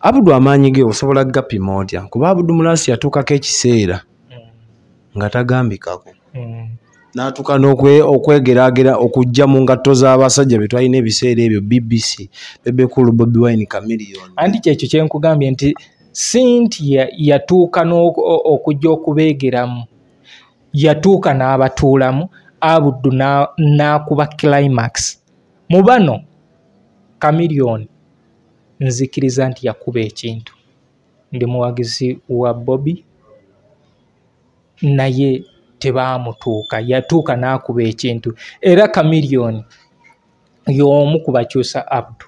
Abudu amaanyi ge osobola gapima otya? Kuba Abudu Mulasi yatuukako ekiseera nga tagambikako, n'atuuka n'okwegeragera okujja mu ngatto z'abasajja be twalina ebiseera ebyo, BBC, Bebe Cool, Bobi Wine, Chameleone. Anti kyekyo kyenkugambye nti si nti yatuuka okujja okubeegeramu, yatuuka n'abatuulamu. Abudu n'akuba climax mu bano. Chameleone nzikiriza nti yakuba ekintu. Ndi muwagizi wa Bobi, naye tebaamutuuka. Yatuuka n'akuba ekintu, era Chameleone y'omu ku bakyusa Abdu.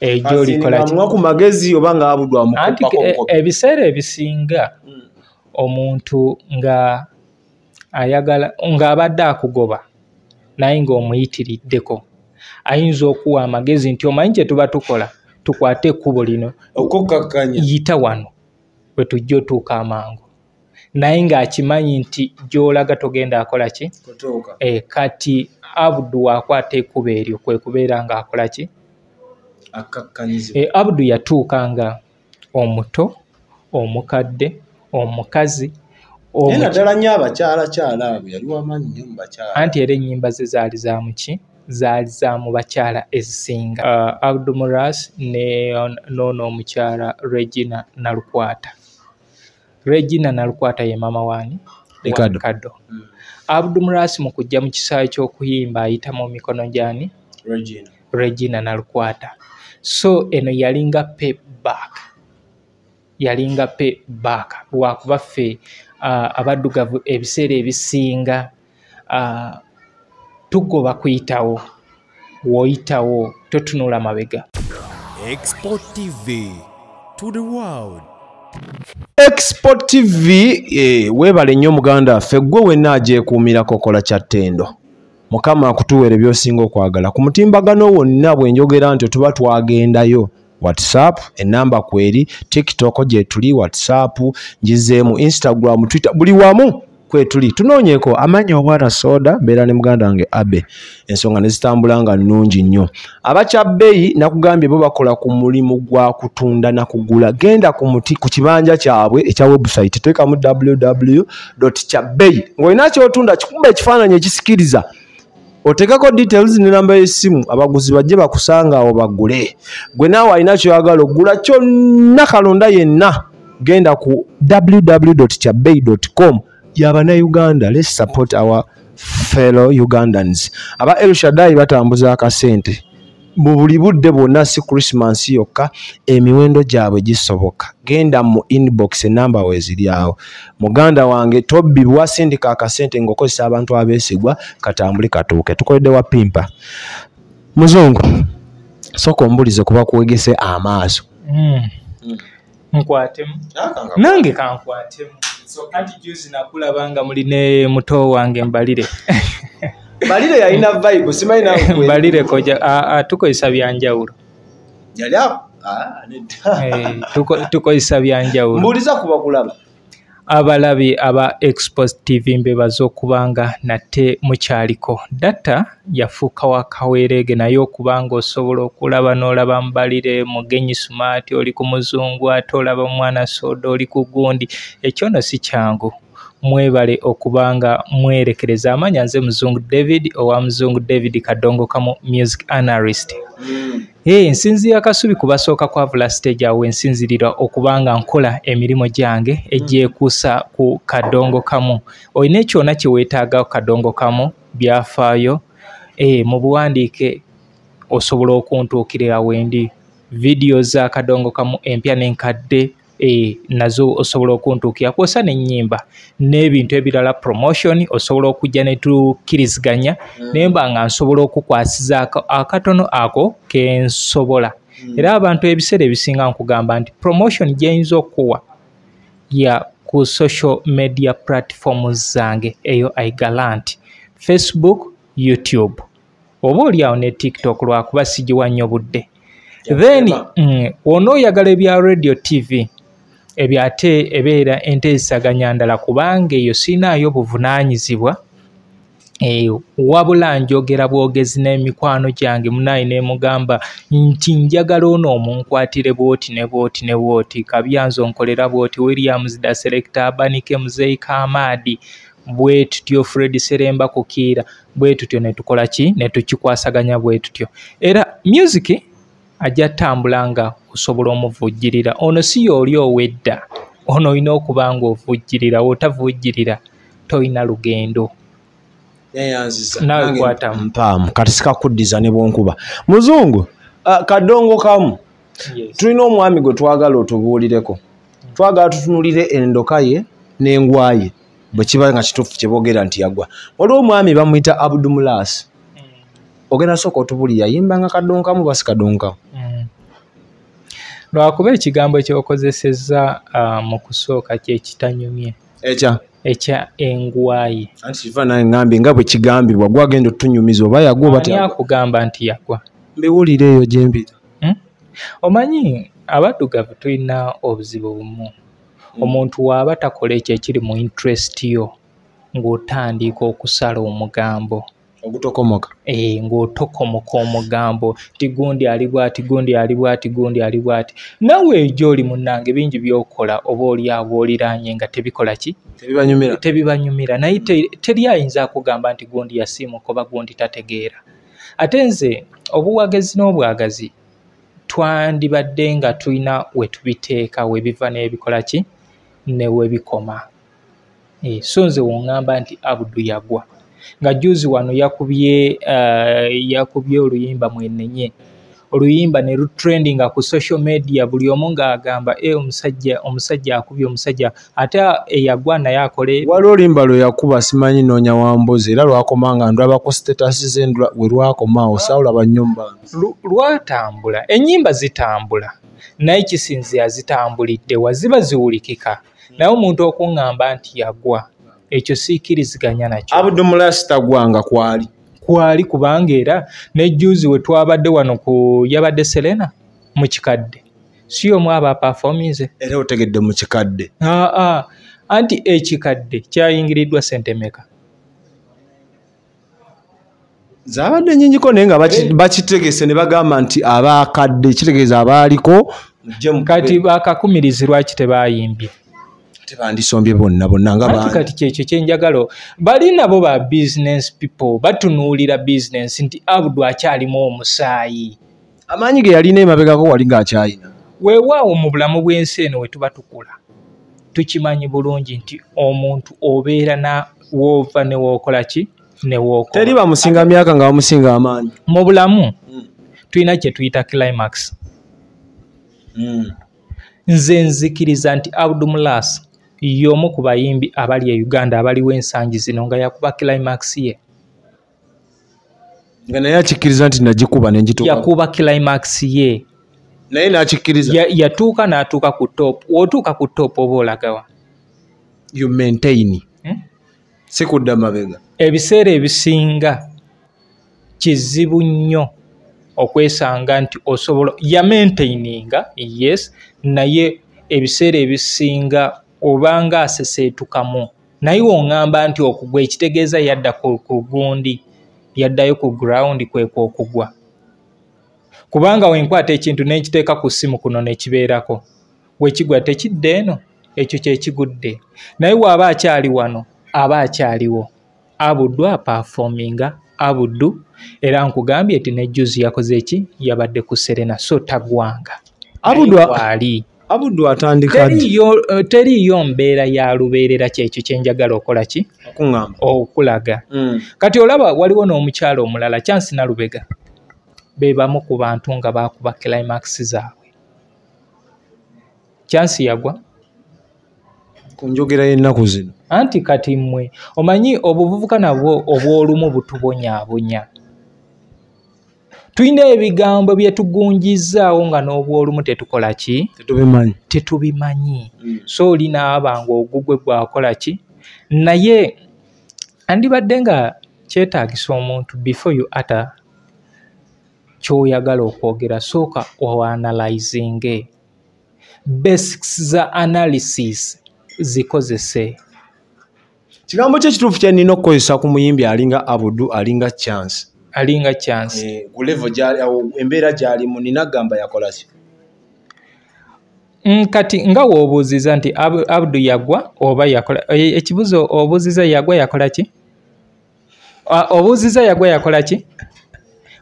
Ejolikola ku magezi oba nga Abudu Anti ebiseera ebisinga omuntu nga ayagala, ng'abadde akugoba naye ng'omuyitiriddeko, ayinza okuwa amagezi nti omanyi kye tuba tukola, tukwate ekkubo lino, yita wano we tujja otuuka amangu, naye ng'akimanyi nti gy'olaga togenda akola ki. Kati Abudu wakwata ekkubo eryo kwe kubeera ng'akola ki. Abudu yatuuka nga omuto, omukadde, omukazi. Naddala nnyo abakyalakyala abo, yali wamaanyi nnyo mu bakyala. Anti era ennyimba ze zaali za muki, zaali za mu bakyala ezisinga. Abdu Muras ne noono omukyala Regina Nalukwata. Regina Nalukwata ye maama waani? Ricardo. Abdu Muras mu kujja mu kisaawe ky'okuyimba ayita mu mikono gyani? Regina Nalukwata. So eno yalinga pay back, yalinga pay back, lwakuba ffe abaddugavu ebiseera ebisinga tugoba kuyitawo, w'oyitawo totunula mabega. Export TV to the world. Export TV, weebale nnyo muganda waffe, gwe wenna agyekuumirako, kola kya ttendo. Mukama akutuweere by'osinga okwagala. Ku mutimbagano wonna bwe njogera nti tuba twagendayo, WhatsApp enamba kweri, TikTok gyetuli, WhatsApp ngizeemu, Instagram, Twitter, buli wamu kwetuli. Tunoonyeeko amannya Omwana Soda, mbeera ne muganda wange Abe, ensonga ne zitambula nga nnungi nnyo. Abakyabbeeyi nakugambye bo bakola ku mulimu gwa kutunda na kugula. Genda ku muti ku kibanja kyabwe ekya website, teekamu www.kyabbeeyi, ng'olina ky'otunda kikuba ekifaananyi ekisikiriza, oteekako details ne namba y'essimu, abaguzi bajje bakusanga awo bagule. Gwe naawe alina kyoyagala okugula kyonna, kalonda yenna, genda ku www.kyabbeeyi.com. Y'abannayuganda, let's support our fellow Ugandans. Aba El Shaddai batambuza akasente mu buli budde bwonna, si Christmas yokka, emiwendo gyabwe gisoboka. Genda mu inbox, enamba weeziri awo. Muganda wange, tobbibwa, sindika akasente ng'okozesa abantu abeesigwa, katambule katuuke. Tukoledde wa pimpa. Muzungu, sooka ombulize kuba kuwegese amaaso. Nkwatemu nange, kankwatemu. Anti juzi nakulaba nga muli ne muto wange Mbalire. Mbalire yalina vibe, simanyi nawe. Mbalire koja tukozesa byanjawulo. Yali nedda. Tukozesa byanjawulo. Mbuuliza kuba kulaba. Abalabi aba Expos TV, mbebaza okubanga nate mukyaliko. Data yafuuka wa kaweerege, naye okubanga osobola okulaba n'olaba Mbalire, Mugenyi Smart, oli ku Muzungu, ate olaba Omwana Soda, oli ku gundi, ekyo nno si kyangu. Mwebale okubanga mwerekereza. Amanya nze Muzungu David, owa Muzungu David Kadongo Kamu music analyst. Nsinziira Kasubi kubasooka kwavula stage, awo ensinzirira okubanga nkola emirimu gyange egyekuusa ku Kadongo Kamu. Olina ekyona kye weetaaga Kadongo Kamu, byafaayo mu buwandiike, osobola okuntuukirira wendi. Vidiyo za Kadongo Kamu empya n'enkadde nazo osobola okuntuukira, kwosa n'ennyimba n'ebintu ebirala. Promotion osobola okujja ne tukkiriziganya, naye mba nga nsobola okukwasizaako akatono ako kensobola. Era abantu ebiseera ebisinga nkugamba nti promotion gyeyinza okuwa ya ku social media platforms zange, eyo I guarantee: Facebook, YouTube, oba oli awo ne TikTok, lwakuba sigiwa nnyo budde. Then onooyagala ebya radio, TV, ebyo ate ebeera enteesaganya ndala, kubanga eyo siinaayo buvunaanyizibwa. Wabula njogera bwogezi n'emikwano gyange munaye nemugamba nti njagala ono omunkwatire bwoti ne bwoti ne bwoti, Kabyanzo nkolera bwoti, Williams da Selector, Abanike Muzeyi Kamadi, bwe tutyo, Fred Seremba Kukiira, bwe tutyo ne tukola ki, ne tukikwasaganya bwe tutyo. Era music ajja tambula nga osobola omuvujjirira. Ono si y'oli owedda, ono olina okuba nga ovujjirira, w'otavujjirira toyina lugendo. Nawe kwatamu. Mpaamu kati sikakuddiza ne bwonkuba muzungu. Kadongo kamu. Yes. Tulina omwami gwe twagala otubuulireko, twagala tutunulire endoka ye n'engwa ye bwe kiba nga kituufu kye boogera nti yagwa. Waliwo omwami bamuyita Abdu Mulasi. Ogenda sooka otubuulire yayimbanga kadongo kamu basi kadongo kamu? Lwakuba ekigambo ky'okozesezza mu kusooka kye kitanyumye. Ekya? Ekya engwaye. Anti kiva naye ngambye nga bwe kigambibwa, gwagenda otunyumiza oba yagwa oba Ani teyagwa? akugamba nti yagwa? Mbiwulire eyo gye mpita. Omanyi abaddugavu tulina obuzibu bumu. Omuntu waaba takola ekyo ekiri mu interest yo, ng'otandika okusala omugambo. Ogutokomoka. Ng'otokomoka omugambo nti gundi ali bw'ati, gundi ali bw'ati, gundi ali bw'ati. Naawe gy'oli munnange bingi by'okola oba oli awo oliraanye nga tebikola ki? Tebibanyumira. Tebibanyumira. Naye teri ayinza kugamba nti gundi yasiimuka oba gundi tategeera. Ate nze obuwagazi n'obwagazi twandibadde nga tulina we tubiteeka, we biva n'ebikola ki? Ne we bikoma. So nze w'oŋŋamba nti Abdu yagwa. Nga juzi wano yakubye oluyimba mwenenye. Oluyimba ne lutrendinga ku social media, buli omu ng'agamba, omusajja akubye omusajja, ate eyagwa naye akole. Waliwo oluyimba lwe yakuba simanyi noonya wa mbuzi, era lwakoma nga ndaba ku status ze we lwakoma awo, saawulaba nnyo mu bantu. Lwatambula, ennyimba zitambula, naye kisinziira zitambulidde wa, ziba ziwulikika. Naye omuntu okuŋŋamba nti yagwa, ekyo siikiriziganya nakyo. Abdu Mulasi tagwanga kwali. Kwali kubanga era ne juzi we twabadde wano ku yabadde Serena mu kikadde. Si omu aba performinze. Era otegedde mu kikadde. Anti ekikadde kyayingiriddwa ssente mmeka? Zaabadde nnyingiko naye nga bakitegese ne bagamba nti abaakadde, kitegeeza abaaliko, mujje mukube. Kati bakakumirizi lwaki tebayimbye? Tebandisombye bonna bonna nga Anti bangi. kati kyekyo kye njagala. Bali nabo ba business people, batunuulira business nti Abdu akyalimu omusaayi. Amaanyi ge yalina emabegako wali ng'akyayina. Weewaawo mu bulamu bw'ensi eno we tuba tukula, tukimanyi bulungi nti omuntu obeera na w'ova ne w'okola ki? Ne w'okola. Teri bamusinga myaka nga bamusinga amaanyi. Mu bulamu, tulina kye tuyita climax. Nze nzikiriza nti Abdu Mulasi y'omu ku bayimbi abali e Uganda abaliwo ensangi zino nga yakuba climax ye. Nga naye akikkiriza nti nagikuba ne ngituuka. Yakuba climax ye. Naye n'akikkiriza. Yatuuka n'atuuka ku top. W'otuuka ku top oba olagawa? You maintain. Si kudda mabega. Ebiseera ebisinga kizibu nnyo okwesanga nti osobola ya maintaininga, yes, naye ebiseera ebisinga obanga aseseetukamu. Naye w'oŋŋamba nti okugwa ekitegeeza yadda ku gundi, yaddayo ku ground kwe kw'okugwa. Kubanga wenkwata ekintu ne nkiteeka ku ssimu kuno ne kibeerako, we kigwa tekidda eno, ekyo kye kigudde. Naye bw'aba akyali wano, aba akyaliwo. Abdu aperforminga, Abdu era nkugambye nti ne juzi yakoze ki? Yabadde ku Serena, so tagwanga. Naye waali. Abdu atandika ddi? Teriiyo mbeera ya lubeerera, kyekyo kye njagala okola ki? Okuŋŋamba. Okulaga. Kati olaba waliwo n'omukyala omulala, Chance Nalubega. Be bamu ku bantu nga baakuba climax zaabwe. Chance yagwa. Ku njogera y'ennaku zino. Anti kati mmwe, omanyi obuvubuka nabwo obw'olumu butubonyaabonya. Tulina ebigambo bye tugunjizzaawo nga n'obw'olumu tetukola ki? Tetubimanyi. Tetubimanyi. So oli n'aba ng'ogugwe gwakola ki? Naye andibadde nga kyetaagisa omuntu before you utter ky'oyagala okwogera, sooka oanalyzinge. Basics za analysis zikozese. Kigambo kye kituufu kye nnina okukozesa ku muyimbi alinga Abudu, alinga Chance? Alinga Chance. Ku level gy'ali awo, embeera gy'alimu, nina gamba yakola ki? Kati nga w'obuuziza nti Abudu yagwa oba yakola, ekibuuzo obuuziza yagwa yakola ki? Obuuziza yagwa yakola ki?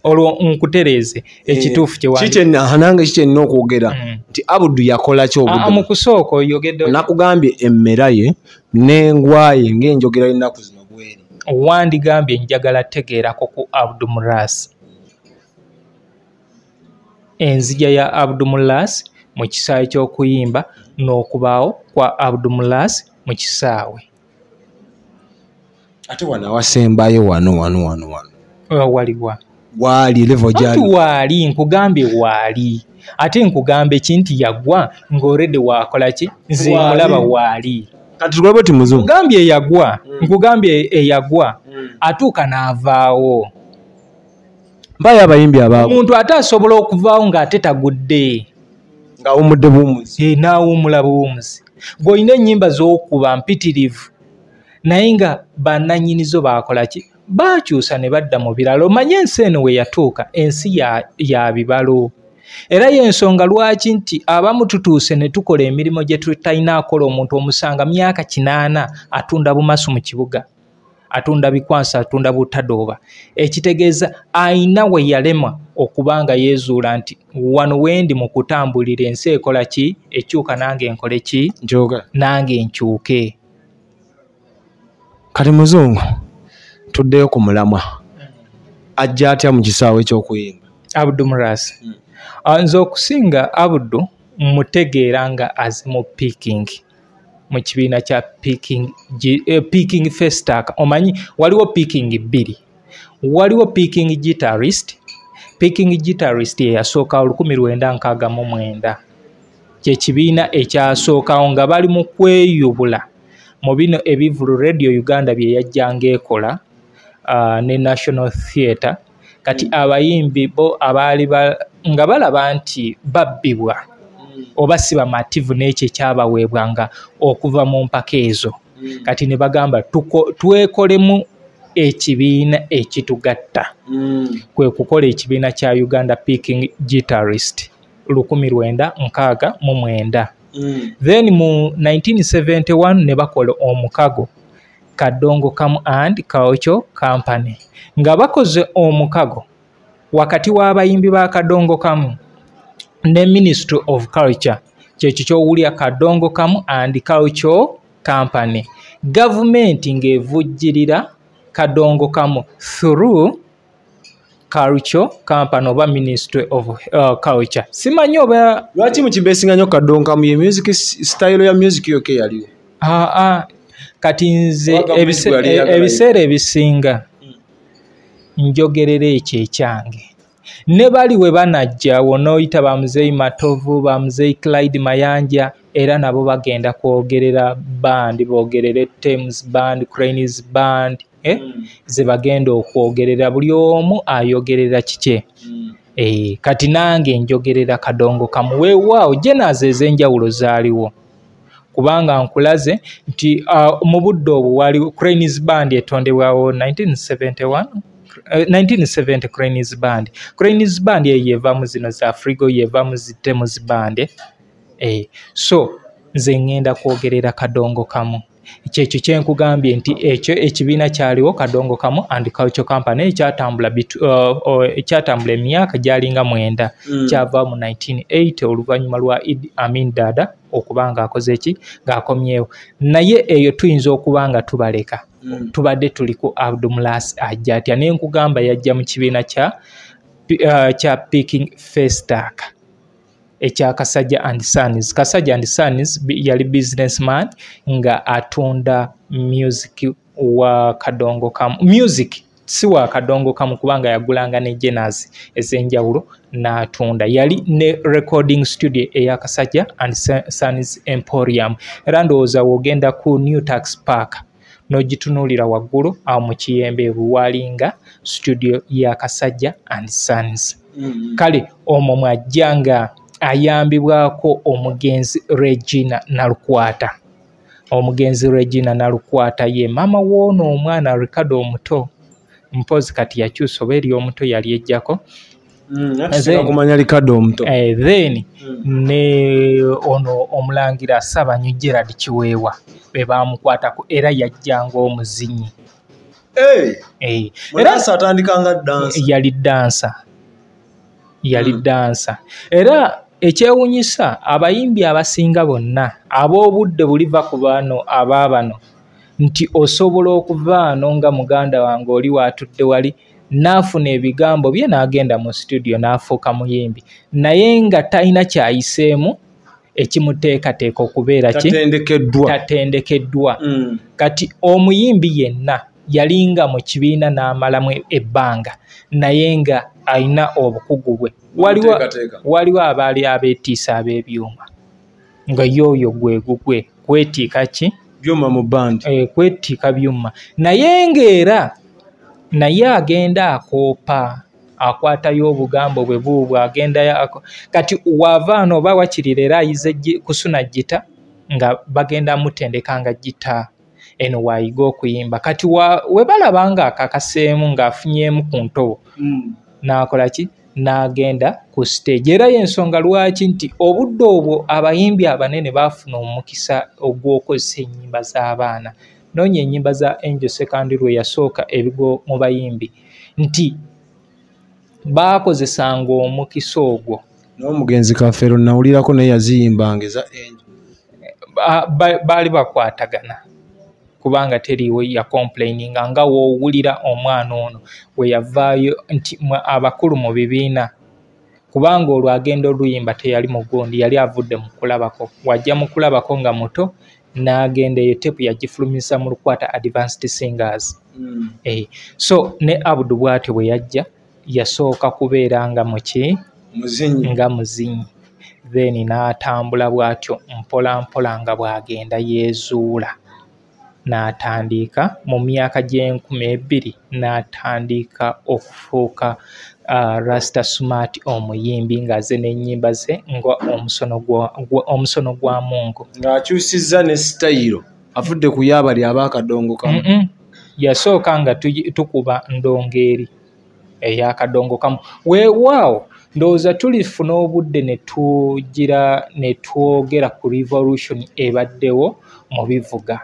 Olwo nkutereeze ekituufu kye wandi. Nange kiki nnina okwogera nti Abudu yakola ki obudde? Mu kusooka oyogedde. Nakugambye emmera ye n'engwa ye ng'enjogera y'ennaku zino bweri. Wandigambye njagala tegeerako ku Abudu Muras. Enzija ya Abudu Muras mu kisaawe ky'okuyimba n'okubaawo kwa Abudu Muras mu kisaawe. Ate wano awasembayo wano wano wano wano. Waliwa? Waali level gyali. Waali, nkugambye waali. Ate nkugambe ki nti yagwa ng'already wakola ki? Nze mulaba waali. Kati tukole ti muzungu. Nkugambye eyagwa, nkugambye eyagwa atuuka n'avaawo. Mbayo abayimbi abaagwa. Omuntu ate asobola okuvaawo ng'ate tagudde. Ng'awummudde buwummuzi. N'awummula buwummuzi. Gw'olina ennyimba z'okuba mpitirivu naye nga bannannyinizo baakola ki? Baakyusa ne badda mu birala. Omanye ensi eno we yatuuka, ensi ya bibalo. Era y'ensonga lwaki nti abamu tutuuse ne tukola emirimu gye tutalina akola. Omuntu omusanga myaka 80 atunda bumasu mu kibuga, atunda bikwansa, atunda butadooba. Ekitegeeza ayina we yalema okuba nga yeezuula nti wano wendi mu kutambulira ensi ekola ki, ekyuka, nange nkole ki, nange nkyuke. Kati muzungu, tuddeyo ku mulamwa. Ajja atya mu kisaawe eky'okuyimba? Abudu Muras. Nze okusinga Abudu mutegeera nga aze mu Picking, mu kibiina kya Picking, Picking Festac. Omanyi waliwo Picking bbiri, waliwo Picking Guitarist. Picking Guitarist eyasookawo 1969, kyekibiina ekyasookawo nga bali mu kweyubula mu bino ebivulu Radio Uganda bye yajjanga ekola ne National Theatre. Kati abayimbi bo abaali nga balaba nti babbibwa oba si bamativu n'ekyo ekyabaweebwanga okuva mu mpaka ezo, kati ne bagamba twekolemu ekibiina ekitugatta. Kwe kukola ekibiina kya Uganda Picking Guitarist 1969. Then mu 1971 ne bakola omukago Kadongo Kamu and Culture Company, nga bakoze omukago wakati w'abayimbi ba Kadongo Kamu ne Ministry of Culture. Kyekyo ky'owulira Kadongo Kamu and Culture Company, gavumenti ng'evujjirira Kadongo Kamu through Culture Company oba Ministry of Culture. Simanyi oba lwaki mukibesinga nnyo Kadongo Kamu? Ye music style ya music yokka eyaliwo. Kati nze ebiseera ebisinga njogerera ekyo ekyange. Ne bali we banajja wonooyita bamuzeeyi Matovu, bamuzeeyi Clyde Mayanja, era nabo bagenda kwogerera band, boogerere Thames Band, Cranes Band, ze bagenda okwogerera. Buli omu ayogerera kikye. Kati nange njogerera Kadongo Kamu. Weewaawo genres ez'enjawulo zaaliwo, kubanga nkulaze nti mu budde obwo wali Cranes Band etondebwawo 1971, 1970. Cranes Band, Cranes Band eyo yevamu zino za Afrigo, yevamu zi Thames Band. So nze ŋŋenda kwogerera Kadongo Kamu. Kyekyo kyenkugambye nti ekyo ekibiina kyaliwo, Kadongo Kamu and Culture Company, ekyatambula ekyatambula emyaka gyalinga 9. Kyava mu 1980 oluvannyuma lwa Idi Amin Dada okuba nga akoze ki, ng'akomyewo. Naye eyo tuyinza okuba nga tubaleka. Tubadde tuli ku Abdumulas ajja atya, naye nkugamba yajja mu kibiina kya Picking Festac ekya Kasajja and Sons. Kasajja and Sons yali businessman nga atunda music wa Kadongo Kamu, music si wa Kadongo Kamu, kubanga yagulanga ne genres ez'enjawulo n'atunda. Yali ne recording studio eya Kasajja and Sons Emporium, era ndowooza w'ogenda ku New Tax Park n'ogitunuulira waggulu awo mu Kiyembe walinga studio ya Kasajja and Sons. Kale omwo mwajja nga ayambibwako omugenzi Regina Nalukwata. Omugenzi Regina Nalukwata ye maama w'ono omwana Ricardo omuto, mpozi kati yakyusa oba eri omuto yali ejjako. Kumanya Ricardo omuto. Then ne ono omulangira Ssabanyu Gerald Kiweewa be bamukwatako, era yajjanga omuzinyi. Era atandika dansa. Yali dansa. Yali dansa. Era ekyewuunyisa abayimbi abasinga bonna ab'obudde buliva ku bano abaabano nti osobola okuvaano nga muganda wange oli waatudde wali n'afuna ebigambo bye n'agenda mu studio n'afuuka muyimbi, naye nga talina kyayiseemu ekimuteekateeka okubeera ki tatendekeddwa. Kati omuyimbi yenna yalinga mu kibiina n'amalamu ebbanga naye nga alina obukugu bwe. Waliwo abaali abeetiisa ab'ebyuma nga y'oyo gwe gugwe kwetiika ki byuma mu bandi, kwetiika byuma, naye ng'era naye agenda akoopa akwatayo obugambo bwe buubwe agenda. Kati wavaano oba wakirira era ayize kusuna gita nga bagenda mutendeka nga gita eno waayiga okuyimba. Kati we balaba nga akakaseemu ng'afunyeemu ku ntobo n'akola ki n'agenda ku stage. Era y'ensonga lwaki nti obudde obwo abayimbi abanene baafuna omukisa ogw'okozesa ennyimba z'abaana. Noonya ennyimba za Angel Sekandi lwe yasooka ebigo mu bayimbi nti baakozesanga omukisa ogwo. N'omugenzi Kafeero nawulirako naye yaziyimbanga eza Angel. Baali bakwatagana kubanga teriiwo ya complaininga nga w'owulira omwana ono we yavaayo nti abakulu mu bibiina, kubanga olwo agenda oluyimba teyali mugundi, yali avudde mu kulabako, wajja mu kulabako nga muto n'agenda eyo tepu yagifulumisa mu Lukwata Advanced Singers. So ne Abdu bw'atyo bwe yajja yasooka kubeera nga muki nga muzinyi, then n'atambula bw'atyo mpola mpola nga bw'agenda yeezuula n'atandika mu myaka gy'e 2000 n'atandika okufuuka Rasta Smart omuyimbi ng'aze n'ennyimba ze nga omusono gwa Mungu, ng'akyusizza ne sitayiro, avudde ku yaabali ab'akadongo kamu. Yasooka nga tukuba ndongo eri ey'akadongo kamu. Weewaawo ndowooza tulifuna obudde ne tugira ne twogera ku revolution ebaddewo mu bivuga,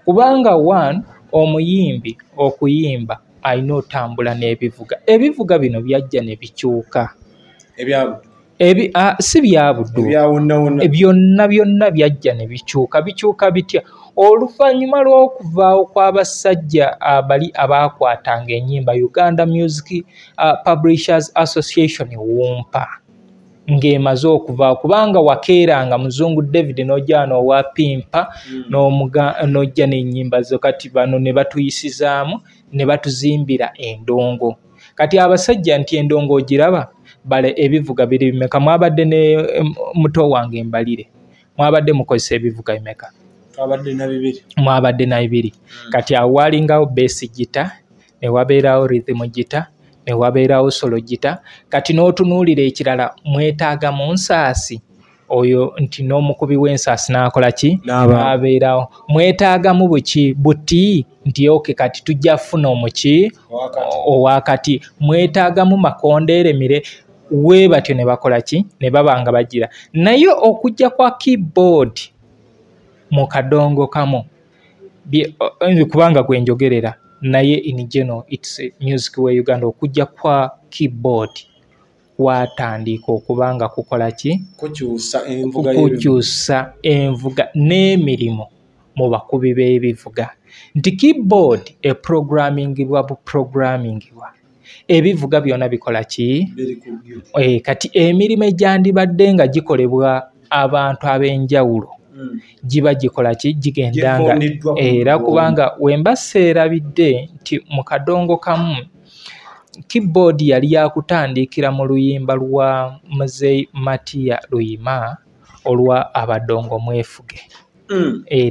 kubanga one omuyimbi okuyimba alina otambula n'ebivuga. Ebivuga bino byajja ne bikyuka. Si byabuddu, byonna byonna byajja ne bikyuka. Bikyuka bitya? Oluvannyuma lw'okuvaawo kw'abasajja abali abaakwatanga ennyimba Uganda Music Publishers Association WUMPA ng'emaze okuvaawo, kubanga wakeeranga Muzungu David n'ojja n'owa Pimpa n'ojja n'ennyimba zo. Kati bano ne batuyisizaamu ne batuzimbira endongo. Kati abasajja nti endongo ogiraba bale ebivuga biri bimeka? Mwabadde ne muto wange Embalire, mwabadde mukozesa ebivuga bimeka? Mwabadde na bibiri. Kati awo walingawo bass guitar, ne wabeerawo rhythm guitar, ne wabeerawo solo guitar. Kati n'otunuulira ekirala mwetaaga mu nsaasi oyo nti n'omukubi w'ensaasi n'akola ki n'abeerawo. Mwetaagamu buki buti nti oke kati tujja kufuna omuki owakati. Mwetaagamu makondeere mire we batyo ne bakola ki ne baba nga bagira. Naye okujja kwa keyboard mu kadongo kamu kubanga gwe njogerera naye in general it's music we Uganda, okujja kwa keyboard kwatandika okubanga kukola ki kukyusa envuga n'emirimu mu bakubi b'ebivuga. Nti keyboard eprogrammingibwa buprogrammingibwa, ebivuga byonna bikola ki kati emirimu egyandibadde nga gikolebwa abantu ab'enjawulo giba gikola ki gigendanga era kubanga wemba seerabidde nti mu kadongo kamu keyboard yali yakutandikira mu luyimba lwa Mzee Matia Luyima olwa Abadongo Mwefuge.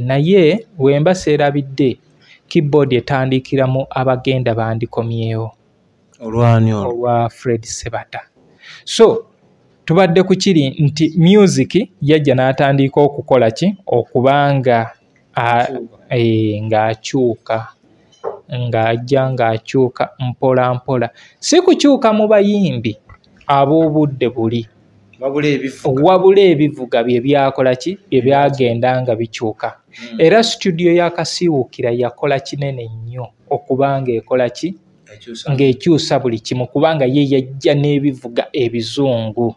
Naye wemba seerabidde keyboard etandikira mu Abagenda Bandikomyewo olwa Fred Sebata. So tubadde ku kiri nti music yajja n'atandika okukola ki okubanga Ng'akyuka, ng'ajja ng'akyuka mpola mpola, si kukyuka mu bayimbi ab'obudde buli, wabula ebivuga bye byakola ki, bye byagenda nga bikyuka. Era studio ya Kasiwukira yakola kinene nnyo okubanga ekola ki, ng'ekyusa buli kimu, kubanga ye yajja n'ebivuga ebizungu.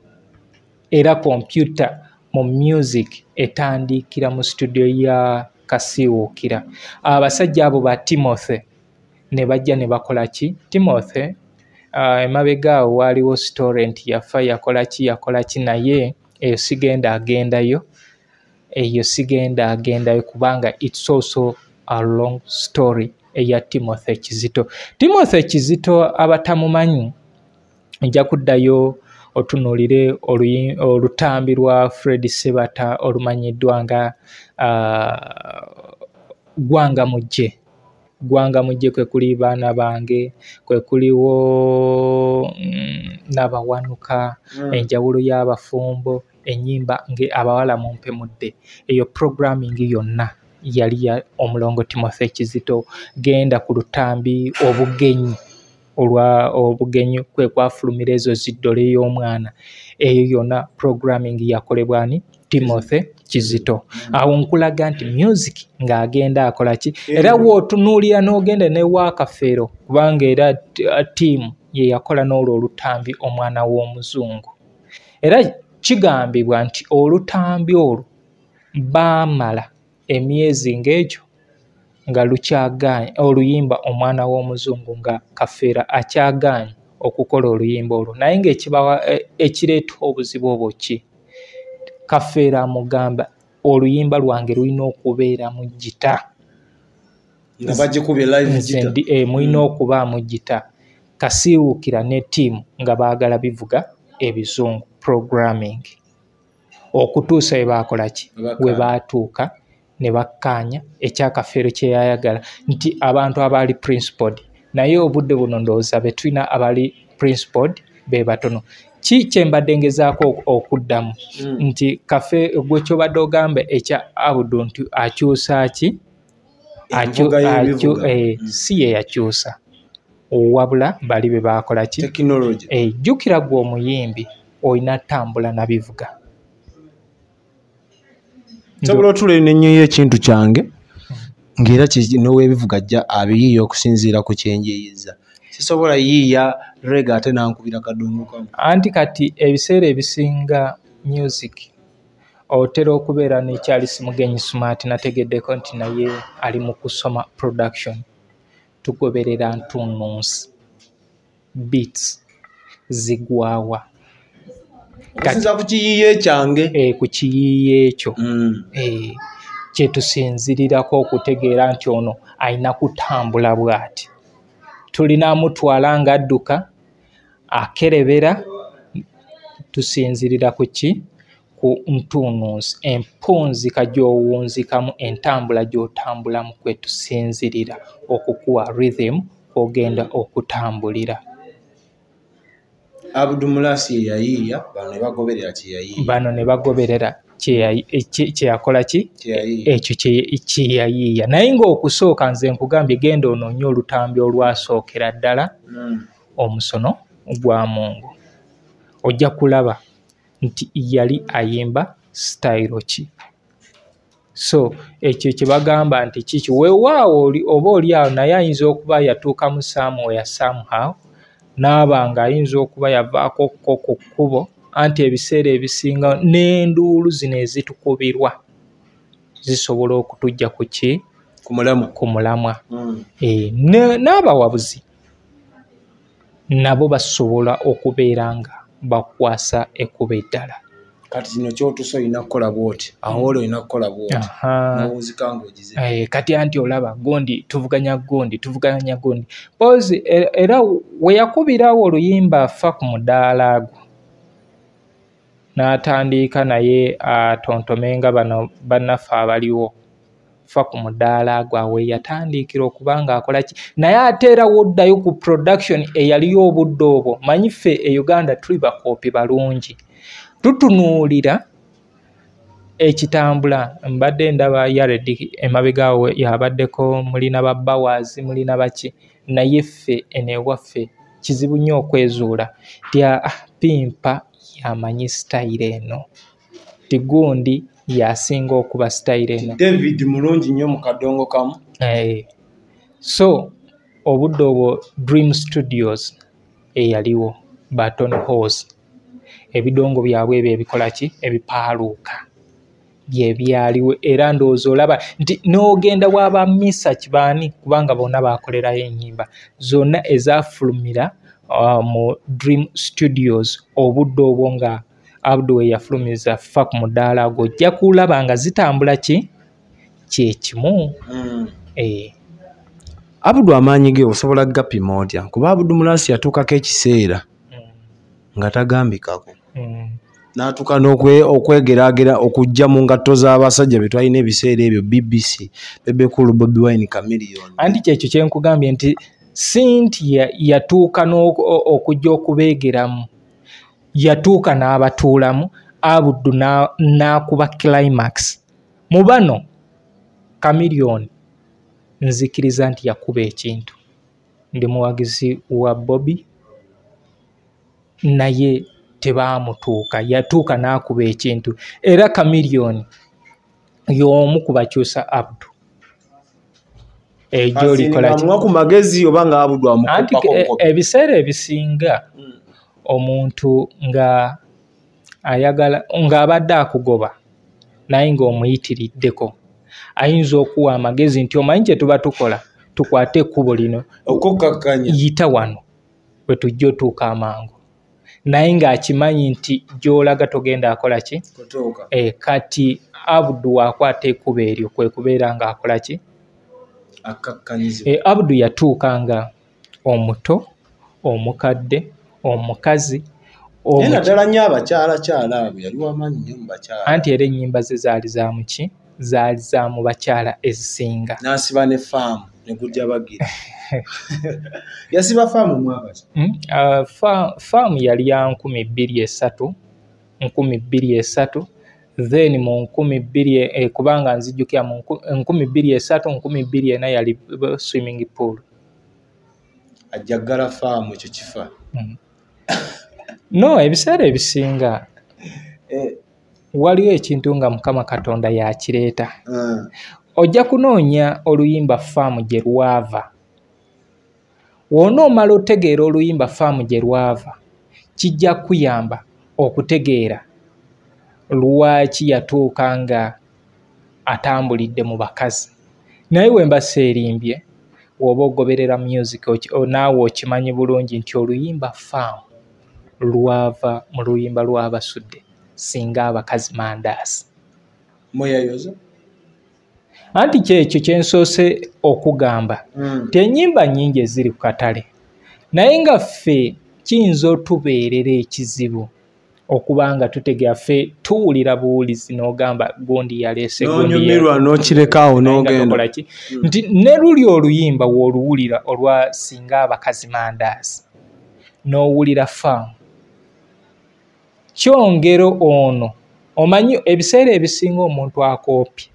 Era kompyuta mu music etandikira mu studio ya Kasiwukira. Abasajja abo ba Timothy ne bajja ne bakola ki, Timothy emabega awo waaliwo story nti yafa, yakola ki, yakola ki, naye eyo sigenda agendayo, eyo sigenda agendayo kubanga it's also a long story eya Timothy Kizito. Timothy Kizito abatamumanyi, nja kuddayo otunuulire olutambi lwa Fred Sebata olumanyiddwa nga Gwanga Mujje. Gwanga Mujje kwe kuli Baana Bange, kwe kuliwo Nabawanuka, enjawulo y'abafumbo, ennyimba nge abawala mumpemudde. Eyo programming yonna yali ya omulongo Timothy Kizito. Genda ku lutambi obugenyi, olwa obugenyi kwe kwafulumira ezo ziddole y'omwana, eyo yonna programming yakolebwa ani, Timothy Kizito. Awo nkulaga nti music ng'agenda akola ki, era w'otunuulira n'ogenda ne Wakafeero, kubanga era ttiimu ye yakola n'olwo olutambi Omwana w'Omuzungu. Era kigambibwa nti olutambi olwo baamala emyezi ng'egyo nga lukyagaanye oluyimba Omwana w'Omuzungu, nga Kafeero akyagaanye okukola oluyimba olwo. Naye ng'ekibawa ekireeta obuzibu obwo ki, Kafeero amugamba oluyimba lwange lulina okubeeramu gita, nga bagikubye live gita, mulina okubaamu gita. Kasiwukira ne ttiimu nga baagala bivuga ebizungu programming, okutuusa we baakola ki, we baatuuka ne bakkaanya ekya Kafeero kye yayagala, nti abantu abaali principled. Naye obudde buno ndowooza be tulina abali principled be batono. Ki kye mbadde ngezaako okuddamu nti Kafe gwe kyobadde ogamba ekya Abudu nti akyusa ki, si ye yakyusa, wabula bali be baakola ki, jjukira gwe omuyimbi olina tambula na bivuga. Nsobola otuula ennyo ekintu kyange ng'era n'owebivuga ajja abiyiiya okusinziira ku kyenjiyiza. Sisobola yiiya rega ate nankubira kadongo kamu. Anti kati ebiseera ebisinga music otera okubeera ne Charles Mugenyi Smart, nategeddeko nti naye ali mu kusoma production. Tugoberera ntunnunsi, beats zigwawa okusinziira ku kiyiiye kyange, ku kiyiiye ekyo kyetusinzirirako okutegeera nti ono alina kutambula bw'ati. Tulina mutwala ng'adduka akerebera, tusinzirira ku ki, ku ntunnunsi, empunzika gy'owunzikamu, entambula gy'otambulamu kwe tusinzirira okukuwa rhythm kw'ogenda okutambulira. Abudu Mulasi ye yayiiya, bano ne bagoberera kye yayiiya. Bano ne bagoberera kye yakola ki, ekyo kye yayiiya. Naye ng'okusooka nze nkugambye genda onoonye olutambi olwasookera ddala omusono gwa Mungu, ojja kulaba nti yali ayimba sitayiro ki. So ekyo kye bagamba nti kiki, weewaawo oba oli awo naye ayinza okuba yatuukamu somewhere somehow, n'aba ng'ayinza okuba yavaako ko ku kkubo, anti ebiseera ebisinga n'enduulu zino ezitukubirwa zisobola okutujja ku ki, ku mulamwa. N'abawabuzi nabo basobola okubeera nga bakwasa ekkubo eddala. Kati kino ky'otuuse olina kukola bw'oti, awo oli olina kukola bw'oti, n'owunzika ng'ogize. Kati anti olaba gundi tuvuganya gundi, tuvuganya gundi. Pozi era we yakubirawo oluyimba Fa ku mudaala gwo, n'atandika naye atontomenga bano bannaffe abaliwo. Fa ku mudaala gwo awo yatandikira okuba ng'akola ki, naye ate era woddayo ku production eyaliyo obudde obwo. Manyi ffe e Uganda tuli bakoopi balungi, tutunuulira Ekitambula mbadde ndaba Yared emabega we yabaddeko, mulina ba Bawazi, mulina baki, naye ffe eno ewaffe kizibu nnyo okwezuula nti Pimpa yamanyi sitayiro eno, ti gundi yasinga okuba sitayiro eno, David mulungi nnyo mu kadongo kamu. So obudde obwo Dream Studios eyaliwo ba Tony Halls, ebidongo byabwe ebyo ebikola ki, ebipaaluuka bye byaliwo. Era ndowooza olaba nti n'ogenda waba Misa Kibaani, kubanga bonna baakolerayo ennyimba zonna ezafulumira mu Dream Studios obudde obwo nga Abdu we yafulumiza Fa ku mudaala gwo, ojja kulaba nga zitambula ki kyekimu. Abdu amaanyi ge osobola gapima otya? Kuba Abdu Mulasi yatuukako ekiseera nga tagambikako, n'atuuka n'okwegeragera okujja mu ngatto z'abasajja be twalina ebiseera ebyo, BBC, Bebe Cool, Bobi Wine, Chameleone. Anti kyekyo kye nkugambye nti si nti yatuuka okujja okubeegeramu, yatuuka n'abatuulamu. Abdu n'akuba climax mu bano. Chameleone nzikiriza nti yakuba ekintu, ndi muwagizi wa Bobi, naye tebaamutuuka, yatuuka n'akuba ekintu. Era Chameleone y'omu ku bakyusa Abdu ejo likola ki? Amuwa ku magezi oba nga Abdu Anti amukopako? Ebiseera ebisinga omuntu nga ayagala ng'abadde akugoba naye ng'omuyitiriddeko, ayinza okuwa amagezi nti omanyi kye tuba tukola, tukwate ekkubo lino, okukkakkanya, yita wano bwe tujja otuuka amangu, naye ng'akimanyi nti gy'olaga togenda akola ki? Kutuuka. Kati Abdu wakwata ekkubo eryo kwe kubeera ng'akola ki? Akkakkanyizibwa. Abdu yatuuka nga omuto, omukadde, omukazi, Naye naddala nnyo abakyalakyala abo, yali wamaanyi nnyo mu bakyala. Anti era ennyimba ze zaali za muki? Zaali za mu bakyala ezisinga. N'asiba ne faamu ne gujja bagira. Yasiba faamu mwaka ki? Faamu yali ya 2003, 2003, then mu 2000, kubanga nzijukira mu 2003, 2004 yali swimming pool. Ajja ggala faamu ekyo kifa. No, ebiseera ebisinga waliwo ekintu nga Mukama Katonda yakireeta. Ojja kunoonya oluyimba faamu gye lwava. W'onoomala otegeera oluyimba faamu gye lwava, kijja kukuyamba okutegeera lwaki yatuuka nga atambulidde mu bakazi. Naye we mba seerimbye, bw'oba ogoberera music naawe okimanyi bulungi nti oluyimba faamu lwava mu luyimba lw'Abasudde singa abakazi mandaasi. Mweyayoza? Anti kyekyo kye nsoose okugamba nti ennyimba nnyingi eziri ku katale, naye nga ffe kiyinza otubeerera ekizibu okuba nga tutegeera. Ffe tuwulira buwulizi n'ogamba gundi yaleese, gundi N'onyumirwa n'okirekaawo naye nga n'ogenda. tokola ki? Nti ne luli oluyimba w'oluwulira olwa singa abakazi mandaasi n'owulira faamu, kyongero ono omanyi ebiseera ebisinga omuntu akoopye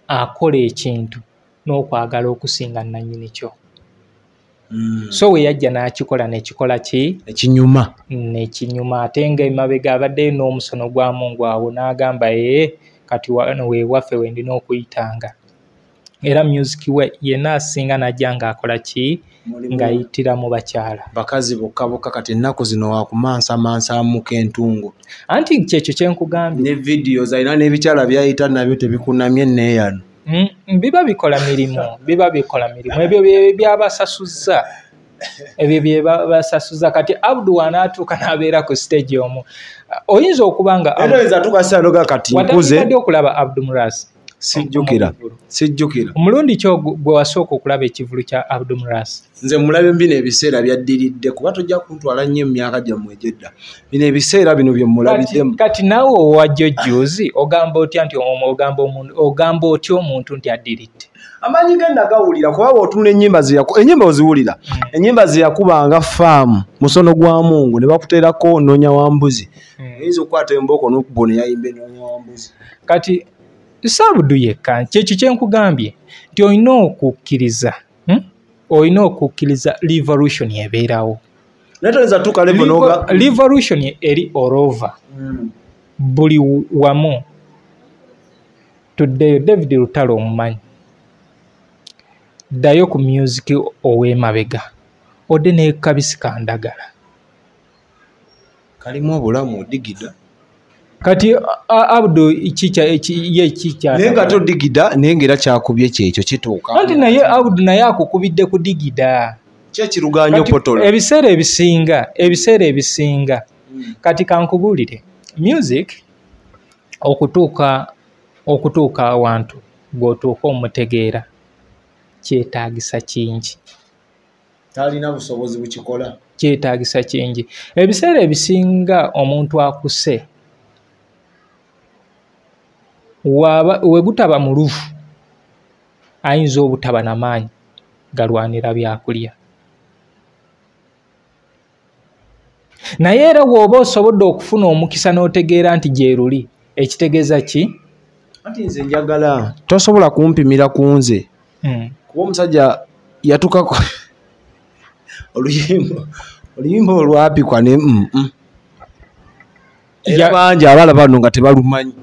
akola ekintu n'okwagala okusinga nannyini kyo. So we yajja n'akikola n'ekikola ki? Ekinyuma. Nekinyuma, ate nga emabega abaddeyo n'omusono gwa Mungu awo n'agamba ee kati wano we waffe we ndina okuyitanga. Era music we yenna asinga n'ajja ng'akola ki? Ng'ayitira mu bakyala. Bakazi bokka bokka. Kati ennaku zino wakumansamansamuko entungo. Anti kyekyo kye nkugambye. Ne videos alina n'ebikyala by'ayita nabyo tebikunamye neeyano. Biba bikola mirimu, biba bikola mirimu. Ebyo bye byabasasuzza. Ebyo bye basasuza. Kati Abdu wanaatuuka n'abeera ku stage omwo, oyinza okuba nga Era oyinza atuuka saloga kati nkuze. Watandikadde okulaba Abdu Muras Sijjukira. Sijjukira. Omulundi ki gwe wasooka okulaba ekivulu kya Abdu Murasi? Nze mulabe bino ebiseera byaddiridde, kuba tojja kuntwala nnyo emyaka gyammwe egy'edda. Bino ebiseera bino bye mulabiddemu. Kati naawe owajjo jjuuzi ogamba otya nti ogamba otya omuntu nti addiridde? Amaanyi ge nagawulira, kuba bw'otunula ennyimba ze ennyimba oziwulira. Ennyimba ze yakubanga faamu, musono gwa Mungu, ne bakuteerako Noonya wa Mbuzi. Oyinza okukwata embooko n'okuba ono yayimba Noonya wa Mbuzi. Kati Sabudu yekka, kyekyo kye nkugambye nti olina okukkiriza, Olina okukkiriza revolution ebeerawo. Naye toyinza tuuka level n'oga- Revolution eri all over. Buli wamu. Tuddeyo David Lutalo omumanyi. Ddayo ku music ow'emabega. Odde ne Kabisi Kandagala. Kalimu obulamu odigida. Kati Abdu ye kikya Naye nga todigida, naye ng'era kyakubye kyekyo kituuka. Anti naye Abdu naye akukubidde kudigida. Ki ekirugaanya Kati opotola? Ebiseera ebisinga. Kati kankubuulire, music okutuuka awantu gw'otuuka omutegeera kyetaagisa kingi. Talina busobozi bukikola. Kyetaagisa kingi. Ebiseera ebisinga omuntu akuse we gutaba muluvu ayinza obutaba na maanyi galwanira byakulya. Naye era bw'oba osobodde okufuna omukisa n'otegeera nti gye luli, ekitegeeza ki? Anti nze njagala tosobola kumpimira ku nze. Kuba omusajja yatukako oluyimba olwapikwa ne Era bangi abalaba bano nga tebalumanyi.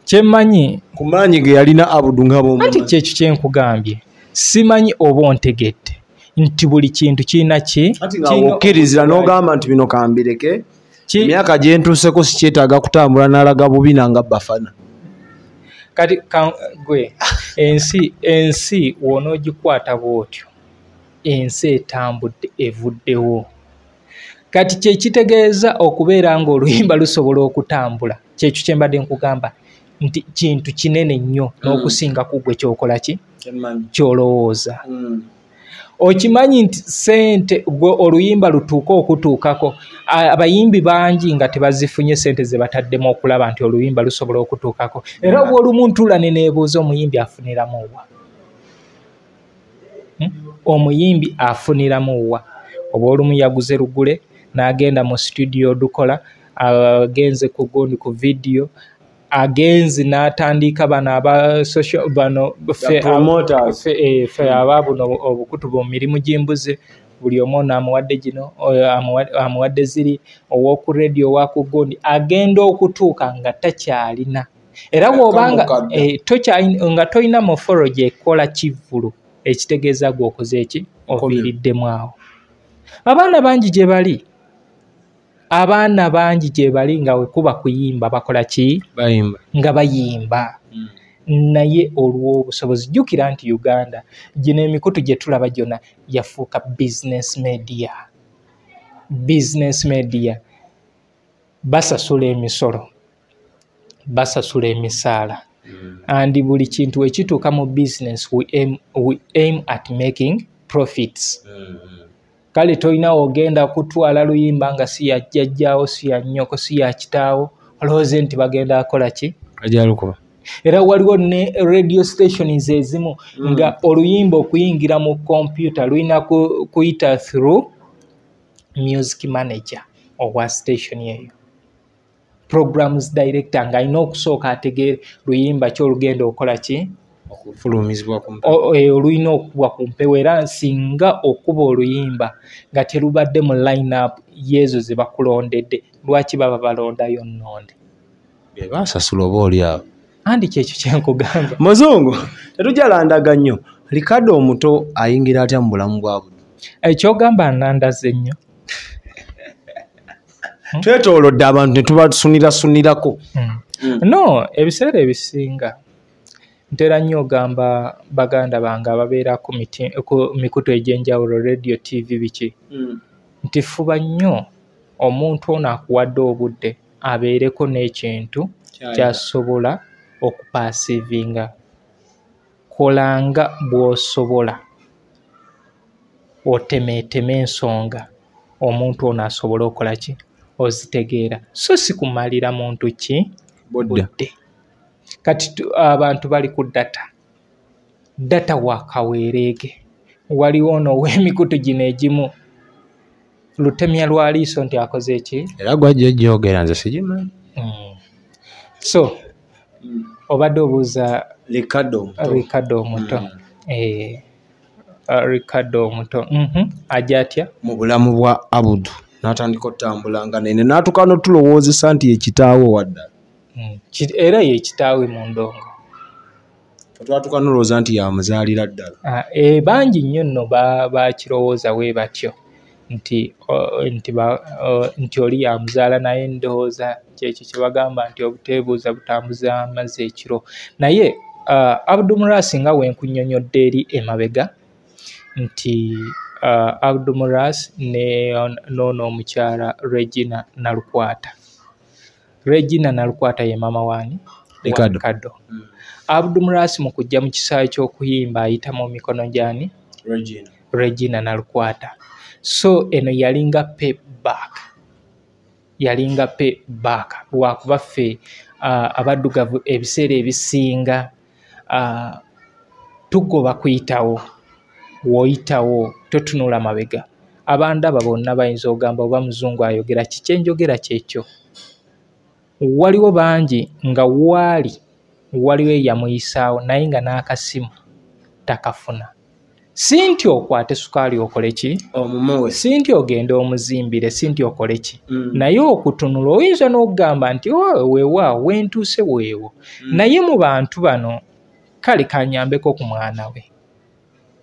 Kyemmanyi ku maanyi ge yalina Abdu nga bw'omumanyi. Anti kyekyo kye nkugambye. Simanyi oba ontegedde nti buli kintu kirina ki? Anti nga Kirina okkiriza n'ogamba nti bino kambireke. Ki? Emyaka gye ntuuseko sikyetaaga kutambula n'alaga bubi nanga bafana. Kati gwe, ensi w'onoogikwata bw'otyo, ensi etambudde evuddewo. Kati kye kitegeeza okubeera ng'oluyimba lusobola okutambula. Kyekyo kye mbadde nkugamba nti kintu kinene nnyo n'okusinga ku gwe ky'okola ki? Kyemmanyi. Ky'olowooza. Okimanyi nti ssente gwe oluyimba lutuuka okutuukako, abayimbi bangi nga tebazifunye ssente ze bataddemu okulaba nti oluyimba lusobola okutuukako. Era bw'olumu ntuula ne neebuuza omuyimbi afuniramu wa? Omuyimbi afuniramu wa? Oba olumu yaguze lugule n'agenda mu studio odukola, agenze ku gundi ku video, agenze n'atandika bano aba social, bano The promoters. ffe aba buno obukutu bwo mirimu gy'embuzi, buli omu ono amuwadde gino, oyo amuwadde ziri, ow'oku radio, owa ku gundi, agenda okutuuka nga takyalina. Era bw'obanga, Kamukadde. nga tolina morphology ekola kivvulu, ekitegeeza gwe okoze eki? Oviiriddemu awo. Abaana bangi gye bali. Abaana bangi gye bali nga we kuba kuyimba bakola ki? Bayimba. Nga bayimba. Naye olw'obusobozi, jjukira nti Uganda gino emikutu gye tulaba gyonna yafuuka business media. Business media. Basasula emisolo, basasula emisaala. And buli kintu ekituuka mu business, we aim at making profits. Kale tolina ogenda kutwala luyimba nga si ya jjajjaawo, si ya nnyoko, si ya kitaawo, olowooze nti bagenda akola ki? Ajja lukuba. Era waliwo ne radio stations ezimu nga oluyimba okuyingira mu computer lulina kuyita through music manager owa station eyo. Programs director ng'alina okusooka ategeere luyimba ki olugenda okola ki? Okufulumizibwa ku mpewo. Olulina okubwa ku mpewo, era singa okuba oluyimba nga terubadde mu line-up y'ezo ze bakulondedde, lwaki baba balondayo nnonde? Be baasasula oba oli awo. Andi kyekyo kye nkugamba. Muzungu, tetujja landaga nnyo. Ricardo omuto ayingira atya mu bulamu bwa buno? Ekyogamba nandaze nnyo. Twetoolodde abantu ne tubasunirasunirako. No, ebiseera ebisinga ntera nnyo ogamba baganda bange ababeera ku mikutu egy'enjawulo, radio, TV, biki. Nti fuba nnyo omuntu ono akuwadde obudde abeereko n'ekintu kyasobola okupaasivinga. Kolanga bw'osobola, otemeeteme ensonga omuntu ono asobole okola ki, ozitegeera, so si kumalira muntu ki budde. Kati abantu bali ku data, data wa kaweereege. Waliwo ono ow'emikutu gino egimu lutemya lwa liiso nti akoze ki, era gwajja jjogera nze sigimanyi. So obadde obuuza Ricardo Omuto. Ricardo Omuto ajja atya mu bulamu bwa Abudu n'atandika otambula nga nene n'atuuka n'otulowoozesa nti ye kitaawe waddala. Era ye kitaawe mu ndongo. Twatuuka n'olowooza nti yamuzaalira ddala. Bangi nnyo nno bakirowooza we batyo nti oli yamuzaala, naye ndowooza kyekyo kye bagamba nti obuteebuuza butambuza amazzi ekiro. Naye Abdu Muras nga we nkunnyonnyodde eri emabega nti Abdu Muras n'ono omukyala Regina Nalukwata. Regina Nalukwata ye maama waani? Ricardo. Abdu Muras mu kujja mu kisaawe ky'okuyimba ayita mu mikono gy'ani? Regina Nalukwata. So eno yalinga payback, yalinga payback lwakuba ffe abaddugavu ebiseera ebisinga tugoba kuyitawo, w'oyitawo totunula mabega. Abandaba bonna bayinza ogamba oba muzungu ayogera ki, kyenjogera kyekyo. Waliwo bangi nga waliwo eyamuyisaawo naye nga n'akasimu takafuna. Si nti okwate sukaali okole ki, si nti ogende omuzimbire, si nti okole ki, naye okutunula oyinza n'okugamba nti weewaawo wentuuse weewo. Naye mu bantu bano kale kanyambeko ku mwana we,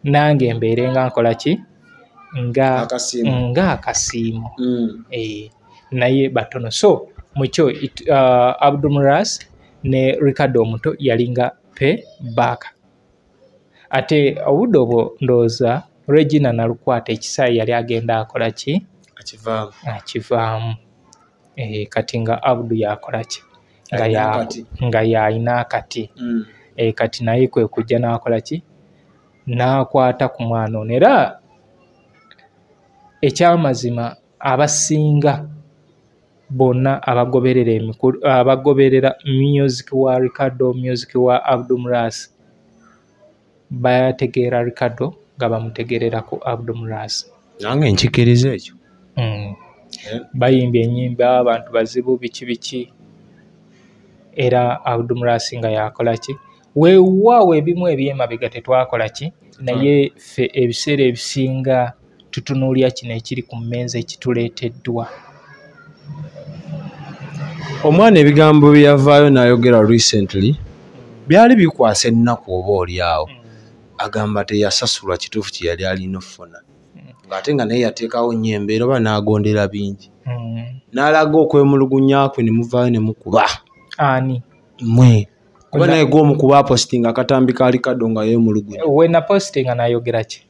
nange mbeere nga nkola ki, nga akasiimo. Naye batono. So mukyo Abdu Muras ne Ricardo Omuto yalinga payback. Ate obudde obwo ndowooza Regina Nalukwata ekisaayi yali agenda akola ki, akivaamu. Kati nga Abdu yakola ki, nga yalina akati. Kati naye kwe kujja n'akola ki, n'akwata ku mwana ono. Era ekyamazima abasinga bonna abagoberera music wa Ricardo, music wa Abdu Muras, bategeera Ricardo nga bamutegeerera ku Abdu Muras. Nange nkikiriza ekyo. Bayimbye ennyimba, abantu bazibu biki biki, era Abdu Muras nga yakola ki, weewaawo ebimu ebyemabega tetwakola ki, naye ffe ebiseera ebisinga tutunuulira kino ekiri ku mmeeza ekituleeteddwa. Omwana ebigambo bye yavaayo n'ayogera recently byali bikwasa ennaku oba oli awo. Agamba teyasasulwa kituufu kye yali alina okufuna, ng'ate nga naye yateekawo nnyo embeera oba n'agondera bingi. N'alaga okwemulugunya kwe ne muvaayo ne mukuba. Ani? Mmwe. Kuba naye gw'omukuba apositinga akatambi ka Ricardo nga yeemulugunya. We napositinga n'ayogera ki?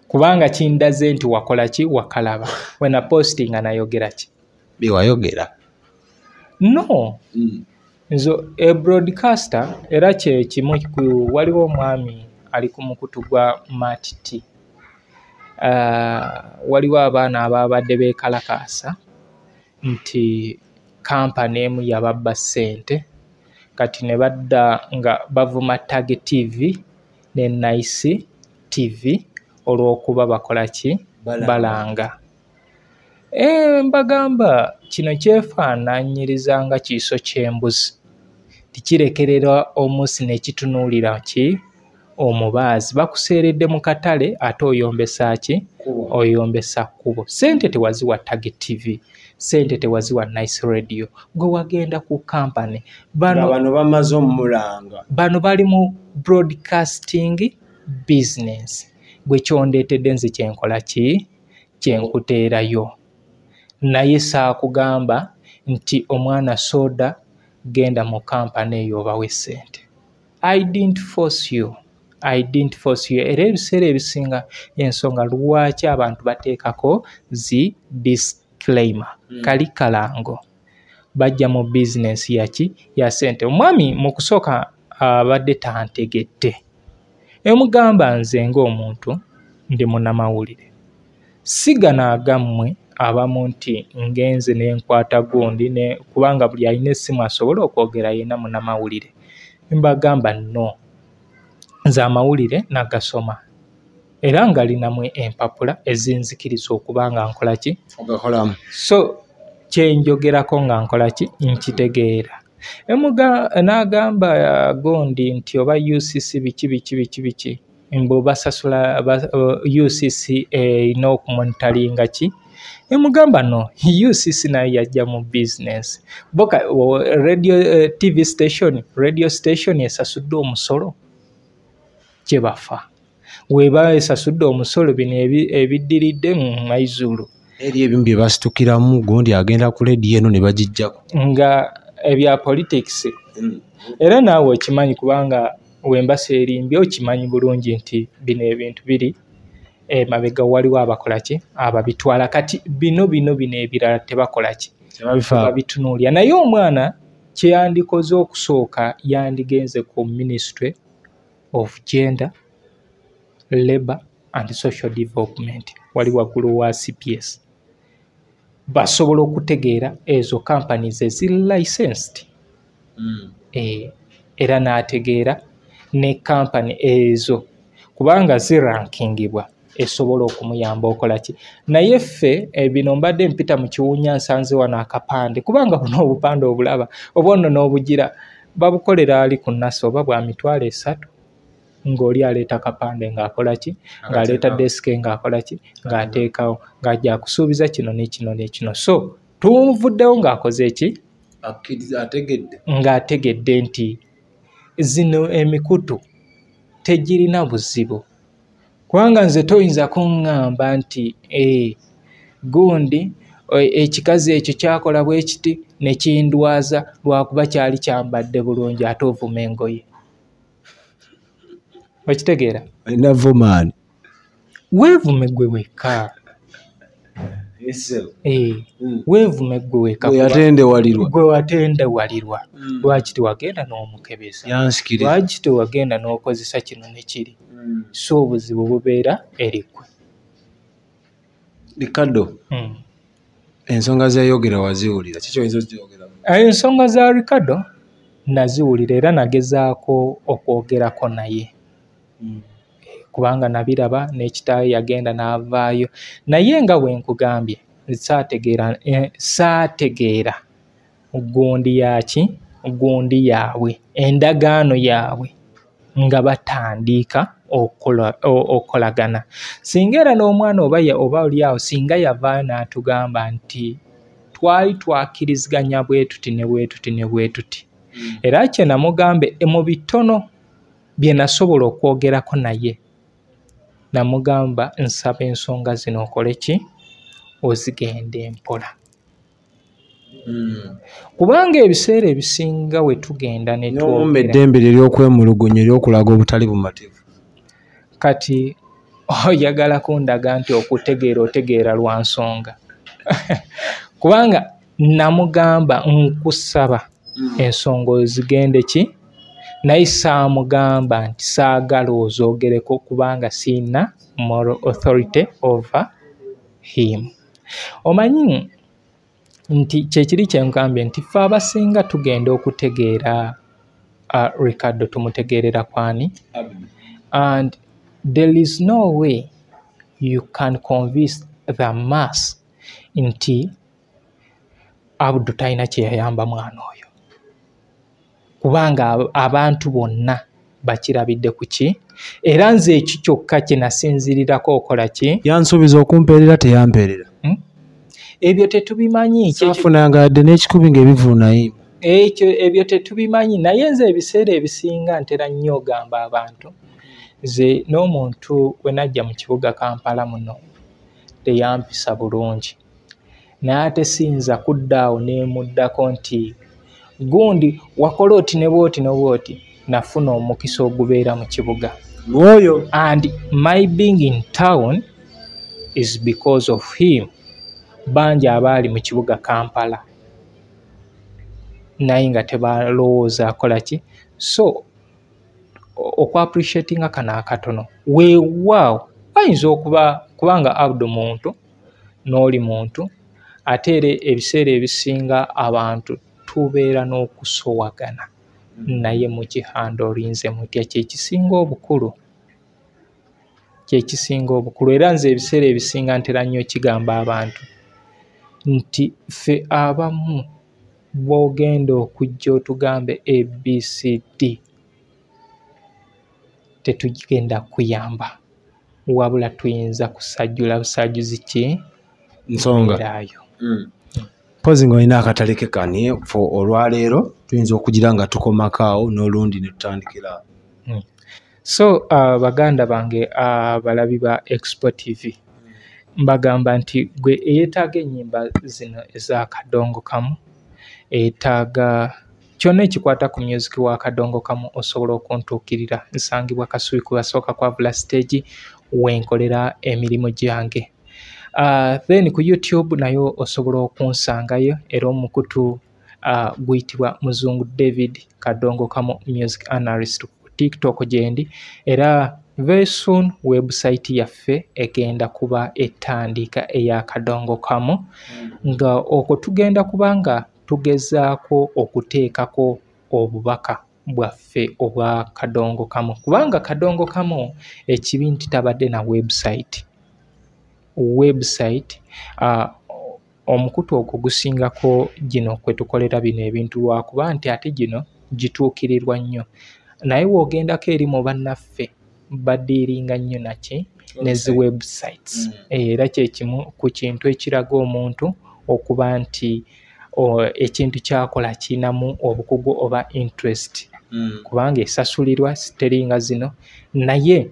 Kubanga kindaze nti wakola ki, wakalaba. We napositinga n'ayogera ki? Bye wayogera. No. Nze e broadcaster era kye kimu waliwo omwami ali ku mukutu gwa Mat T. Waliwo abaana ababadde beekalakaasa nti kampani emu yababba ssente, kati ne badda nga bavuma Tag TV ne Nice TV olw'okuba bakola ki, balanga. Mbagamba kino kyefaanaanyiriza nga kiiso ky'embuzi, tikirekerera omusi ne kitunuulira ki omubaazi. Bakuseeredde mu katale ate oyombesa ki, oyombesa kkubo. Ssente tewaziwa Tag TV, ssente tewaziwa Nice Radio, gwe wagenda ku kampani. Bano bamaze omulanga, bano bali mu broadcasting business. Gwe kyondeetedde nze kyenkola ki, kyenkuteerayo. Naye saakugamba nti omwana soda genda mu kampani eyo obawe ssente. I didn't force you. I didn't force you. Era ebiseera ebisinga ensonga lwaki abantu bateekako zi Disclaimer, kali kalango, bajja mu bizinensi yaki ya ssente. Omwami mu kusooka abadde tantegedde, emugamba nze ng'omuntu ndi munnamawulire, sigana agammwe abamu nti ngenze nenkwata gundi kubanga buli alina essimu asobola okwogera yenna munnamawulire. Mbagamba no, nze amawulire nagasoma era nga linamu empapula ezinzikiriza okuba nga nkola ki, so kyenjogerako nga nkola ki, nkitegeera. N'agamba gundi nti oba UCC biki biki biki biki, mbu basasula UCC erina okumonitaringa ki. Emugamba no, UCC nayo yajja mu business. Boka radio, TV station, radio station esasudde omusolo kye bafa, weba esasudde omusolo bino ebiddiridde mu maizulu eri ebimu bye basitukiramu gundi agenda ku lediyo eno ne bagijjako nga ebya politics. Era naawe okimanyi kubanga wembasa erimbye okimanyi bulungi nti bino ebintu biri emabega waliwo abakola ki ababitwala. Kati bino bino bino ebirala tebakola ki, tebabitunuulira. Naye omwana kyeyandikoze okusooka yandigenze ku Ministry of Gender, Labor and Social Development, wali waggulu wa CPS, basobola okutegeera ezo companies eziri licensed. Era n'ategeera ne company ezo kubanga zirankingibwa, esobola okumuyamba okola ki. Naye ffe bino mbadde mpita mu kiwunya nsanze wano akapande, kubanga buno obupande obulaba oba nno n'obugira babukolera ali ku nasa oba bwa 300,000, ng'oli aleeta kapande ng'akola ki, ng'aleeta desike ng'akola ki, ng'ateekawo ng'ajja akusuubiza kino ne kino ne kino. So tumuvuddewo ng'akoze ki, ng'ategedde nti zino emikutu tegirina buzibu. Kubanga nze toyinza kuŋŋamba nti gundi ekikazi ekyo kyakola bwe kiti ne kindwaza lwakuba kyali kyambadde bulungi ate ovuma engoye. Okitegeera? Navumaani. Weevume gwe wekka. Weevume gwe wekka. Gwe watendewalirwa. Lwaki tewagenda n'omukebeza? Lwaki tewagenda n'okozesa kino ne kiri? So obuzibu bubeera erikwe. Ricardo, ensonga zeyogera waziwulira, kiki oyinza oziyogera? Ensonga za Ricardo naziwulira era nagezaako okwogerako naye. Kubanga nabiraba n'ekitaawe yagenda n'avaayo. Naye nga bwe nkugambye saategeera gundi yaki, gundi yaabwe, endagaano yaabwe nga batandika okolagana. Singa era n'omwana oba oli awo singa yavaayo n'atugamba nti twali twakiriziganya bwe tuti ne bwe tuti ne bwe tuti. Era kye namugambe mu bitono bye nasobola okwogerako naye, namugamba nsaba ensonga zino okole ki, ozigende mpola. Kubanga ebiseera ebisinga we tugenda ne twogera eddembe ery'okwemulugunya ery'okulaga obutali bumativu. Kati oyagala kundaga nti okutegeera otegeera lwa nsonga. Kubanga namugamba nkusaba ensonga ozigende ki, naye saamugamba nti saagala ozoogereko kubanga siina moral authority over him. Omanyi nti kyekiri kye nkugambye nti ffe abasinga tugenda okutegeera Ricardo tumutegeerera kwani, and there is no way you can convince the mass nti Abdu talina kye yayamba mwana oyo, kubanga abantu bonna bakirabidde ku ki. Era nze ekyo kyokka kye nasinzirirako okola ki, yansuubiza okumpeerera teyampeerera. Ebyo tetubimanyi, saafunanga yadde n'ekikubi ng'ebivuunayimba. Ekyo ebyo tetubimanyi. Naye nze ebiseera ebisinga ntera nnyo ogamba abantu, nze n'omuntu we najja mu kibuga Kampala muno teyampisa bulungi, naye ate siyinza kudda awo neemuddako nti gundi wakola oti ne bw'oti ne bw'oti, nafuna omukisa ogubeera mu kibuga. And my being in town is because of him. Bangi abaali mu kibuga Kampala naye nga tebalowooza akola ki. So okwa-appreciatinga kano akatono, weewaawo bayinza okuba, kubanga Abdu muntu n'oli muntu, ate era ebiseera ebisinga abantu tubeera n'okusowagana, naye mukihandolinze mutya kyekisinga obukulu, kyekisinga obukulu. Era nze ebiseera ebisinga ntera nnyo kigamba abantu nti ffe abamu bw'ogenda okujja otugambe ABCD tetugenda kuyamba, wabula tuyinza kusajjula busajjuzi ki nsonga eraayo. Mpozi ng'olina akatale ke kani for olwaleero, tuyinza okugira nga tukomako awo n'olundi ne tutandikira. So baganda bange abalabi ba Expo TV, mbagamba nti gwe eyeetaaga ennyimba zino eza Kadongo Kamu, etaaga kyonna ekikwata ku music wa Kadongo Kamu, osobola okuntuukirira. Nsangibwa Kasubi ku basooka kwavula stage wenkolera emirimu gyange. Then ku YouTube nayo osobola okunsangayo, era omukutu guyitibwa Muzungu David Kadongo Kamu Music Analyst. Ku TikTok gyendi, era very soon website yaffe egenda kuba etandika eya Kadongo Kamu, nga okwo tugenda kuba nga tugezaako okuteekako obubaka bwaffe obwa Kadongo Kamu, kubanga Kadongo Kamu ekibi nti tabadde na website. Website omukutu ogwo gusingako gino kwe tukolera bino ebintu, lwakuba nti ate gino gituukirirwa nnyo, naye w'ogendako eri mu bannaffe badiiringa nnyo naki ne zi websites. Era kyekimu ku kintu ekiraga omuntu okuba nti ekintu kyakola kirinamu obukugu oba interest, kubanga esasulirwa teringa zino, naye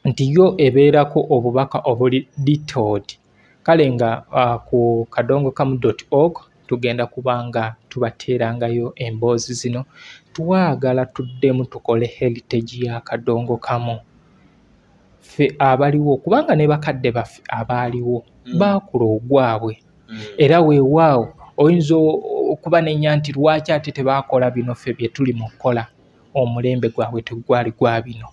nti yo ebeerako obubaka obuli detailed. Kale nga ku kadongokamu.org tugenda kubanga tubateerangayo emboozi zino. Twagala tuddemu tukole heritage ya Kadongo Kamu ffe abaliwo, kubanga ne bakadde baffe abaaliwo baakula ogwabwe. Era weewaawo oyinza okuba nenya nti lwaki ate tebaakola bino ffe bye tuli mu kukola. Omulembe gwabwe tegwali gwa bino,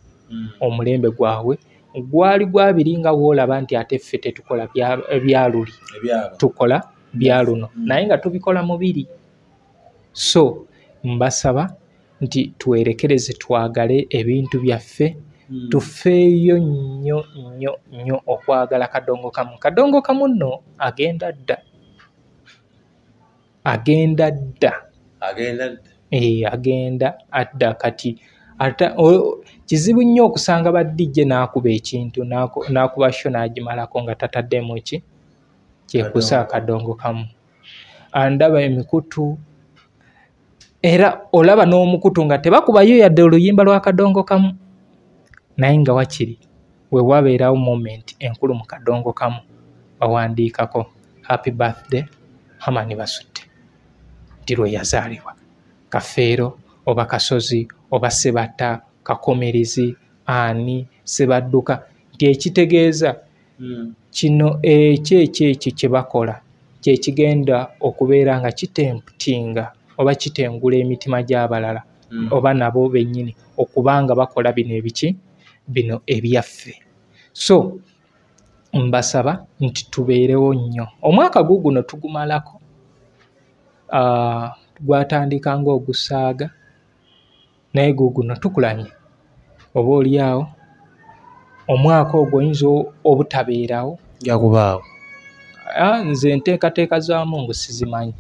omulembe gwabwe gwali gwabiri, nga woolaba nti ate ffe tetukola byaluli, tukola bya luno, naye nga tubikola mubiri. So mbasaba nti twerekereze, twagale ebintu byaffe, tufeeyo nnyo nnyo nnyo okwagala Kadongo Kamu. Kadongo Kamu nno agenda dda, agenda dda, agenda adda. Kati ata kizibu nnyo okusanga ba DJ n'akuba ekintu n'akuba sho n'agimalako nga tataddemu ki kyekusa Akadongo Kamu. Andaba emikutu, era olaba n'omukutu nga tebakubayo yadde oluyimba lwa Kadongo Kamu, naye nga wakiri we wabeerawo moment enkulu mu Kadongo Kamu bawandiikako happy birthday Hamani Basudde, nti lwe yazaalibwa. Kafeero oba Kasozi oba Sebatta Kakomerezi ani Sebadduka, nti ekitegeeza kino ekyo ekyo ekyo kye bakola kyekigenda okubeera nga kitemputinga oba kitengula emitima gy'abalala oba nabo bennyini okubanga bakola bino ebiki bino ebyaffe. So mbasaba nti tubeerewo nnyo. Omwaka guguno tugumalako, gwatandika ng'ogusaaga, naye guguno tukulanye, oba oliawo omwaka ogwo oyinza obutabeerawo. Jakubaawo. Nze enteekateeka za Mungu sizimanyi,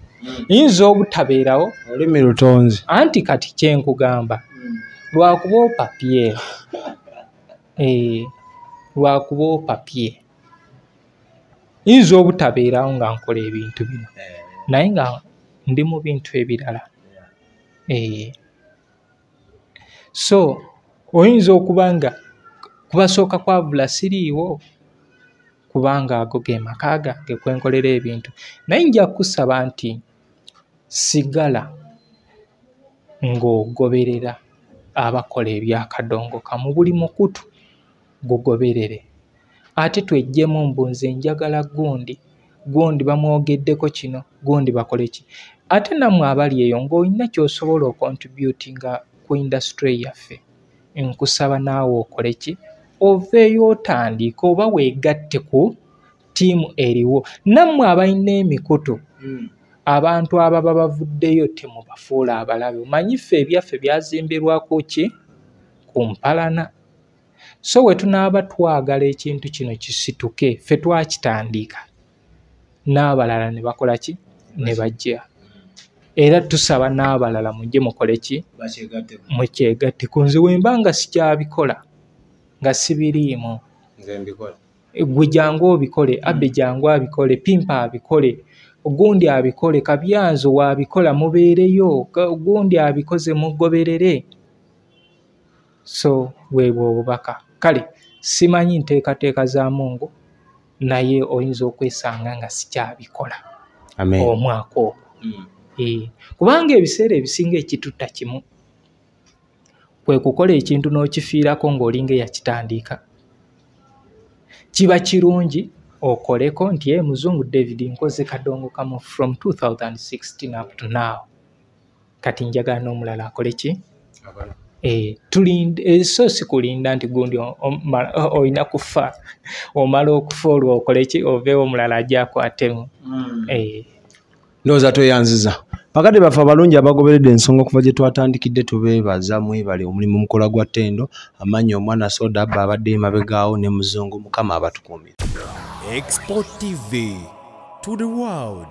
yinza obutabeerawo. Olulimi lutonzi. Anti kati kyenkugamba, lwakuba opapye, lwakuba opapye, yinza obutabeerawo nga nkola ebintu bino, naye nga ndi mu bintu ebirala. So oyinza okuba nga kubasooka kwavula siriiwo, kubanga ago ge maka gange kwenkolera ebintu. Naye nja kusaba nti sigala ng'ogoberera abakola ebyakadongo kamu, buli mukutu gugoberere. Ate tweggyemu mbu nze njagala gundi, Gundi bamwogeddeko kino, gundi bakole ki. Ate nammwe abali eyo ng'olina ky'osobola okontributinga ku industry yaffe, nkusaba naawe okole ki, oveeyo otandike oba weegatte ku ttiimu eriwo. Nammwe abalina emikutu, abantu ababa bavuddeyo temubafuula abalabe. Omanyi ffe ebyaffe byazimbirwako ki? Ku mpalana. So we tunaaba twagala ekintu kino kisituke, ffe twakitandika n'abalala ne bakola ki? Ne bajja. Era tusaba n'abalala mujje mukole ki? Mukyegatteko. Nze we mba nga sikyabikola, nga sibiriimu, gwe jangu obikole, Abbe jangu abikole, Pimpa abikole, gundi abikole, Kabyanzo waabikola, mubeereyo, gundi abikoze mugoberere. So bwebwo obubaka. Kale simanyi nteekateeka za Mungu, naye oyinza okwesanga nga sikyabikola omwaka ogwo. Kubanga ebiseera ebisinga ekitutta kimu kwe kukola ekintu n'okifiirako ng'olinga eyakitandika. Kiba kirungi okoleko nti Muzungu David nkoze kadongo kamu from 2016 up to now, kati njagala n'omulala akole ki? So si kulinda nti gundi olina kufa, omala okufa olwo okole ki, oveewo omulala ajja akwatemu. Ndowooza tweyanziza. Bakadde baffe abalungi abagoberedde ensonga okuva gye twatandikidde, tubeebaza, mwebale omulimu mukola gwa ttendo. Amannya omwana Soda Abba abadde emabegaawo ne Muzungu, Mukama abatukuumire. Export TV to the world.